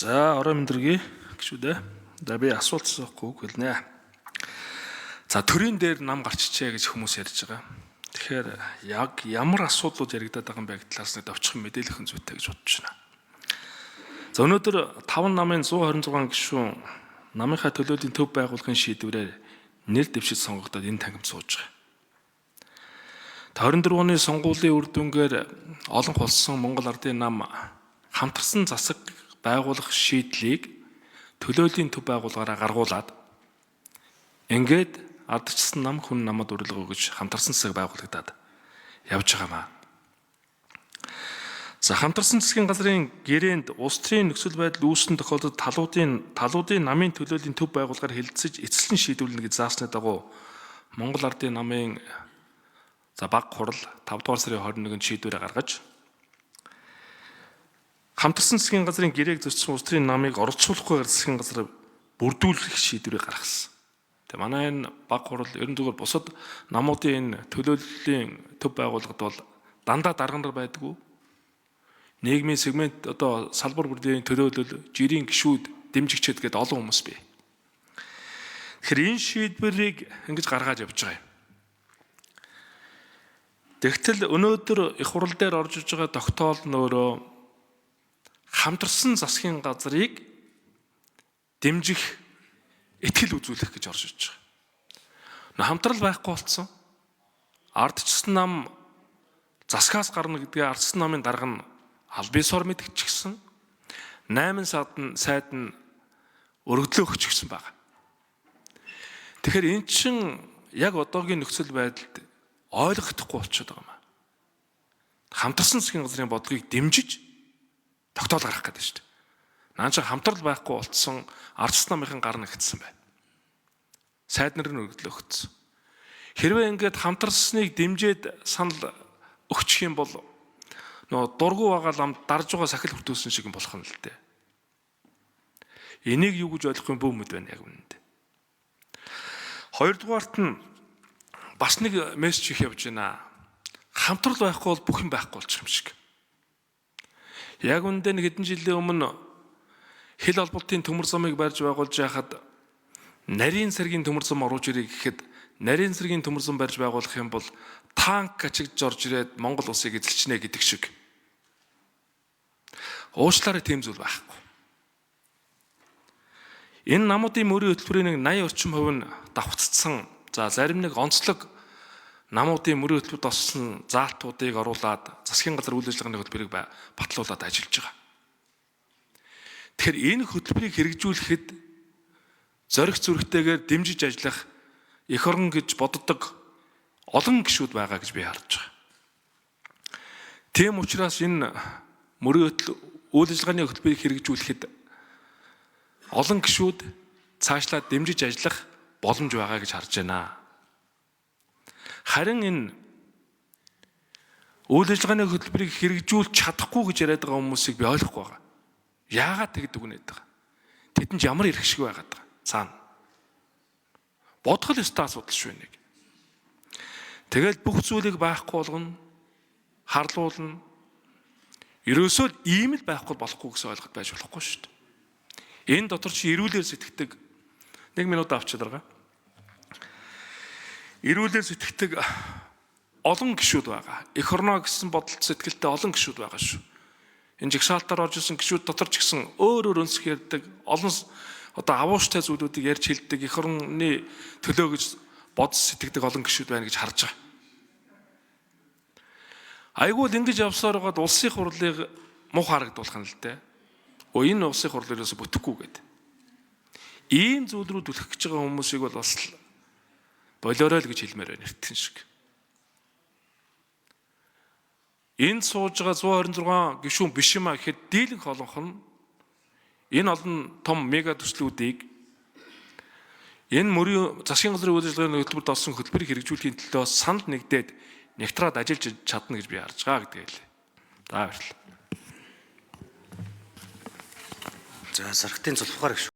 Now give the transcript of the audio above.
За орой мэндэргий гişүүдээ. За би асуулт асуухгүй хэлнэ. За төрийн дээр нам гарчжээ гэж хүмүүс ярьж байгаа. Тэгэхээр яг ямар асуудлууд яригадаад байгаа юм бэ гэдэг талаас нь товчхон мэдээлэх зүйтэй гэж бодож байна. За өнөөдөр 5 намын 126 гишүүн намынхаа төлөөлийн төв байгууллагын шийдвэрээр нэр дэвшил сонгогдоод энэ танхимд сууж байгаа. 24 оны сонгуулийн үр дүнгээр олон улсын Монгол Ардын нам хамтарсан засаг байгуулах шийдлийг төлөөлийн төв байгууллагаараа гаргуулад ингээд ардчсан нам хүн намд урилга өгөж хамтарсан засаг байгуулагдаад явж байгаамаа. За хамтарсан засгийн газрын гэрээнд улс төрийн нөхцөл байдал үүссэн тохиолдолд талуудын намын төлөөлийн төв байгууллагаар хэлэлцэж эцэслэн шийдвэрлэнэ гэж заасны дагуу Монгол Ардын намын за баг хурал 5 дугаар сарын 21-нд шийдвэрээ гаргаж хамтарсан засгийн газрын гэрээг зөрчсөн улс төрийн намыг оролцуулахгүйгээр засгийн газар бүрдүүлэх шийдвэрийг гаргасан. Тэгээ манай энэ баг хурал ерөн зүгээр бусад намуудын энэ төлөөллийн төв байгууллагад бол дандаа дарга нар байдгүй. Нийгмийн сегмент одоо салбар бүрдийн төлөөлөл, жирийн гишүүд, дэмжигчид гэдэг олон хүмүүс бий. Тэгэхээр энэ шийдвэрийг ингэж гаргаж явж байгаа юм. Тэгтэл өнөөдөр их хурал дээр орж иж байгаа тогтоол нь өөрөө хамтарсан засгийн газрыг дэмжих, итгэл үзүүлэх гэж орж иж байгаа. Хамтрал байхгүй болсон. Ардчсан нам засгаас гарна гэдгээ ардчсан намын дарга нь аль бисоор мэдчихсэн. 8 сард нь сайд нь өргөдлөө өгчихсэн байгаа. Тэгэхээр эн чин яг одоогийн нөхцөл байдалд ойлгохдохгүй болчиход байгаа юм. Хамтарсан засгийн газрын бодлогыг дэмжиж тогтоол гаргах гэдэг шүү дээ. Наа чи хамтрал байхгүй болцсон ардчсан намынхан гар нэгтсэн байна. Сайд нар нь өргөдлөө өгсөн. Хэрвээ ингээд хамтарсныг дэмжиж санал өгчих юм бол нөгөө дургу байгаа лам дарж байгаа сахил хүртүүлсэн шиг болох нь л дээ. Энийг юу гэж ойлгох юм бүү мэд байна яг үнэндээ. Хоёрдугаарт нь бас нэг мессеж их явж байна. Хамтрал байхгүй бол бүх юм байхгүй болчих юм шиг. Яг үнэндээ нэг хэдэн жилийн өмнө хил холболтын төмөр замыг барьж байгуулж байхад нарийн сэргийн төмөр зам оруулж ирээ гэхэд нарийн сэргийн төмөр зам барьж байгуулах юм бол танк ачигдж орж ирээд Монгол улсыг эзэлчнэ гэдэг шиг. Уучлаарай, тийм зүйл байхгүй. Энэ намуудын мөрийн хөтөлбөрийн нэг 80 орчим хувь нь давхцсан. За зарим нэг онцлог намуудын мөрийн хөтөлбөрт орсон заалтуудыг оруулаад засгийн газар үйл ажиллагааны хөтөлбөрийг батлуулаад ажиллаж байгаа. Тэгэхээр энэ хөтөлбөрийг хэрэгжүүлэхэд зориг зүрхтэйгээр дэмжиж ажиллах эх орон гэж боддог олон гишүүд байгаа гэж би харж байгаа. Тийм учраас энэ мөрийн үйл ажиллагааны хөтөлбөрийг хэрэгжүүлэхэд олон гишүүд цаашлаад дэмжиж ажиллах боломж байгаа гэж харж байна. Харин энэ үйл ажиллагааны хөтөлбөрийг хэрэгжүүлж чадахгүй гэж яриад байгаа хүмүүсийг би ойлгохгүй байгаа. Яагаад тэгдэг вэ гэдэг. Тэдэнд ямар эрх шиг байгаад байгаа. Цаана. Бодох л ёстой асуудал шүү нэг. Тэгэл бүх зүйлийг байхгүй болгоно, харлуулна. Ерөөсөө л ийм л байхгүй болохгүй гэсэн ойлголт байж болохгүй шүү дээ. Энэ дотор чи эрүүлэр сэтгэдэг. 1 минут авчид байгаа. Эрүүлэр сэтгэдэг олон гишүүд байгаа. Эх орноо гэсэн бодолт сэтгэлтэй олон гишүүд байгаа шүү. Энэ жагсаалтаар орж исэн гишүүд дотор ч гэсэн өөр өөр өнсөх ярьдаг, олон одоо авууштай зүйлүүдийг ярьж хэлдэг, эх орны төлөө гэж бодс сэтгэдэг олон гишүүд байна гэж харж байгаа. Айгуул ингэж явсаар байгаад улсын хурлыг муу харагдуулах нь л дээ. Өө энэ улсын хурл ерөөсө бүтэхгүй гэдэг. Ийм зүйл рүү түлхэх гэж байгаа хүмүүсийг бол бас болоорой л гэж хэлмээр байна эртхэн шиг. Энд сууж байгаа 126 гишүүн биш юм а гэхэд дийлэнх олонх нь энэ олон том мега төслүүдийг энэ мөрийн засгийн газрын үйл ажиллагааны хөтөлбөрт орсон хөтөлбөрийг хэрэгжүүлэхийн төлөө санал нэгдээд нэгтраад ажиллаж чадна гэж би харж байгаа гэдгээ хэлье. За баярлалаа. За саргтын зулфгаар гишүүн.